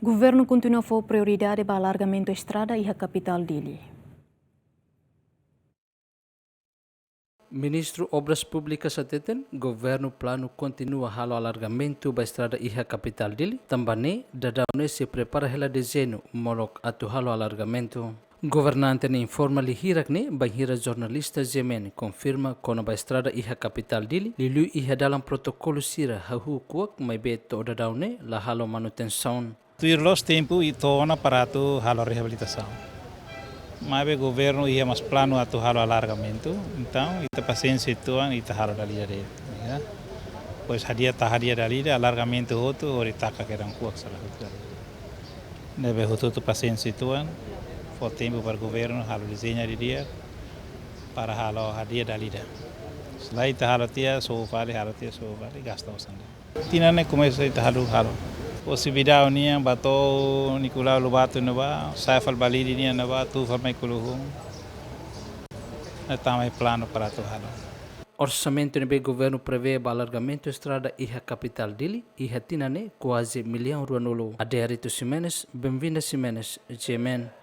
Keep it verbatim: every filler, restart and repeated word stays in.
Governu kontinua fó prioridade ba alargamentu estrada iha kapitál Dili. Ministru Obras Públikas hateten, governu planu kontinua halo alargamentu ba estrada iha kapitál Dili, tanba ne'e daudaun ne'e sei prepara hela dezeñu molok atu halo alargamentu. Governante ne'e informa liu hirak ne'e bainhira jornalista GMN konfirma kona-ba estrada iha kapitál Dili, liuliu iha dalan protokolu sira hahú kuak maibé to'o daudaun ne'e la halo manutensaun. Tuir loos tempu ita ona para atu halo reabilitasaun. Maibé governu iha mós planu atu halo alargamentu, entaun ita pasiénsia uitoan, ita halo dala ida de'it, ya. Pois hadi'a, ita hadi'a dala ida, alargamentu hotu, hodi taka kedan kuak sala hotu dala ida. Ne'ebé hotu-hotu pasiénsia uitoan, fó tempu para governu halo dezeñu didi'ak, para halo hadi'a dala ida. Se lae ita halo tiha, sobu fali, halo tiha, sobu fali, gasta osan de'it. Tinan ne'e komesa ita halo, halo. Posibilidade nian ba to'o Nicolau Lobato ne'ebá, sai fali ba Lili nian ne'ebá, tuur fali mai Kuluhun. Ne'e tama iha planu para atu halo. Orsamentu ne'ebé governu prevee ba alargamentu estrada iha kapitál Dili, iha tinan ne'e kuaze millaun ruanulu. Adérito Ximenes, Benvinda Ximenes, GMN.